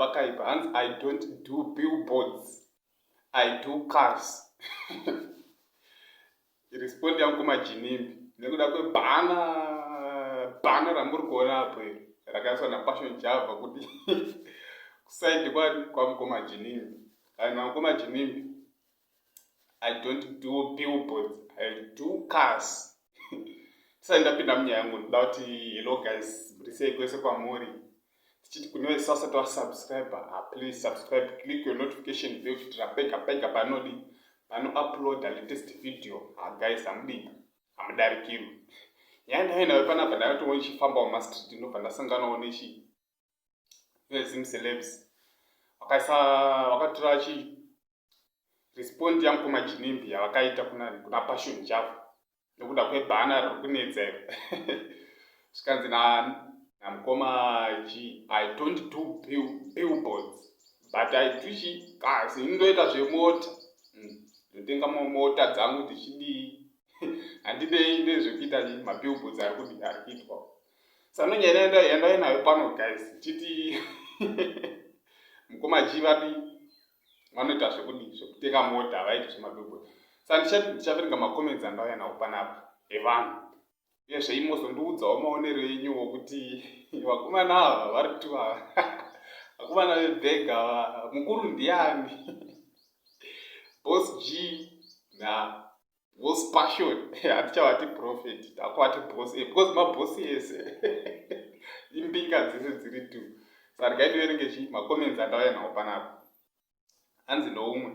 Pakaipa. Hanzi, "I don't do billboards, I do cars." Respond yamukoma Ginimbi nekuda kwebanner, banner ramuri kuona apo iri rakaiswa naPassion Java kuti kuside kwani kwamukoma Ginimbi. Kana namukoma Ginimbi, "I don't do billboards, I do cars." Tisati ndapinda munyaya yangu, ndoda kuti hello guys, muri sei kwese kwamuri? Tichiti kune vese vasati vasubscribe, please subscribe, click your notification bell kuitira pega pega panodi panouploada latest video. Guys, hamudi hamudarikirwi. Nyaya ndainayo panapa, ndakatowo ndichifamba mumastreet, ndobva ndasanganawo nechi neZim celebs vakaisa, vakatora chi respond yamukoma Ginimbi yavakaita kuna Passion Java nekuda kwebanner riri kunetsa iro. Zvikanzi namukoma G, "I don't do billboards, but I do chi cars. Ini ndoita zvemota, ndotenga mota dzangu ndichidii, handidei nezvekuita mabillboards ari kudi ari kuitwa." Saka nonyaya yandainayo pano guys, chiti mukoma G vadi vanoita zvekudii, zvekutenga mota, havaiti zvemabillboard. Saka ndichaverenga macomments andauya nawo panapa evanhu. Uyezve imozondiudzawo maonero enyuwo kuti vakomana ava vari kuti vakomana vebhega mukuru ndiani, Boss G naBoss Passion. Hatichavati prophet, takuvati boss, because maboss ese imbinga dzese dziri two. Saka regai ndiverenge chi macomments andauya nawo panapa. Hanzi noumwe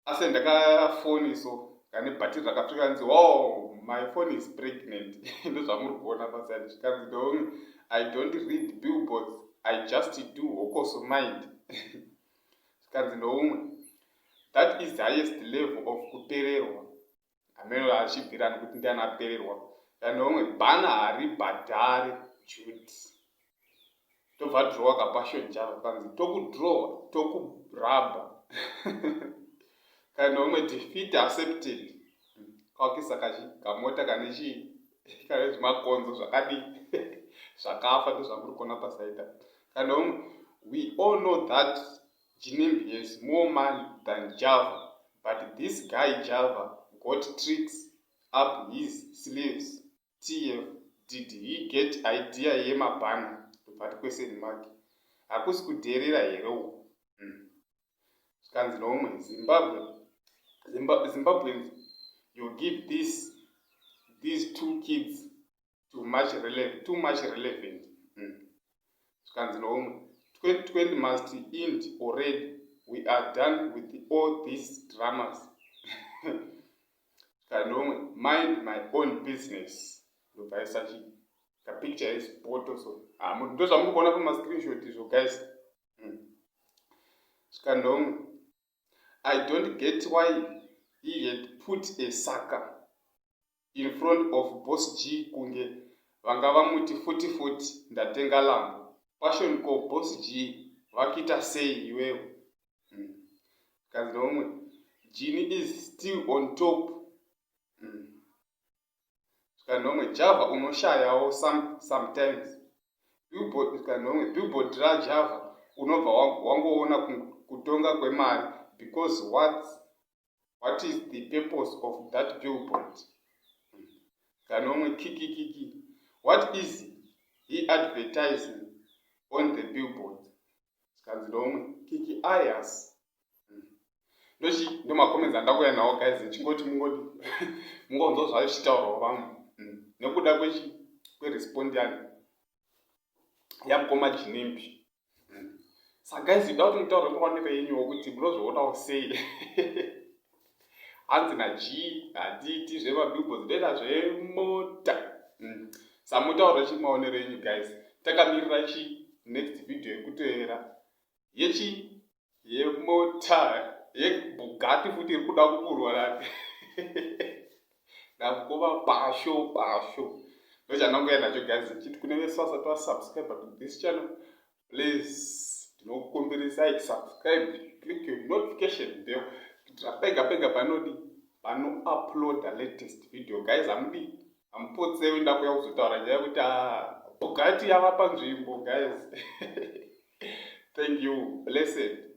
ase ndakafoni so kane bhatiri rakasvika, nzi, "Oh, my phone is pregnant." Ndozvamuri kuona paside. Zvikanzi noumwe, "I don't read billboards, I just do hokoso mind." Zvikanzi noumwe, "That is the highest level of kupererwa." Hameno achibvirani kuti ndiani apererwa. Noumwe, "Banner haribhadhare duty." Tobva drawa kaPassion Java, kanzi tokudrowa, tokurabha. Kana umwe, "Defeat accepted." Kwakisa kachi kamota kane chii, kane zvimakonzo zvakadii, zvakafa. Ndozvamuri kuona pasaida. Kana umwe, "We all know that Ginimbi has more money than Java, but this guy Java got tricks up his sleeves. Tf did he get idea yemabanner?" Tobva question mark. Hakusi kudherera here uku? Zvikanzi noumwe, "Zimbabwe, Zimbabweans, you give these two kids too much relevant." Zvikanzi noumwe, "2020 must end already. We are done with all these dramas." Zvikanzi noumwe, "Mind my own business." Ndobvaisa chi kapicture esipoto so. Ndo zvamuri kuona pamascreenshot izvo guys. Zvikanzi noumwe, "I don't get why he had put a sucker in front of Boss G, kunge vanga vamuti futi futi ndatenga Lambo. Passion, ko Boss G vakuita sei iwewo?" Kanzi noumwe, "Gini is still on top." Zvikanzi noumwe, "Java unoshayawo sometimes." Zvikanzi noumwe, "Billboard raJava unobva wangoona kutonga kwemari, because what is the purpose of that billboard?" Kanomwe, "Kiki kiki, what is he advertising on the billboard?" Zvikanzi nomwe, "Kiki ayas." Ndochi ndo macomments andakuya nawo guys, ndichingoti mungoti mungonzwa zvayo zvichitaurwawo vamwe nekuda kwechi kwerespond yani yamukoma Ginimbi. Saka guys, ida kuti mutaure maonero enyuwo kuti munozvionawo sei. Hanzi naG, "Handiiti zvemabillboards, ndoita zvemota." Samutaura chi maonero enyu guys. Takamirira chi next video yekutevera yechi yemota yeBugatti futi iri kuda kuburwa nani namukoma Pasho. Pasho ndochandangoya nacho guys. Chiti kune vese vasati vasubscribe to this channel, please, ndinokukumbirisai, subscribe, click your notification bell kuitira pega pega panodi panouploada latest video guys, hamudi hamupotsewi. Ndakuya kuzotaura nyaya yekuti, ah, Bugatti yava panzvimbo guys. Thank. Thank you. Blessed.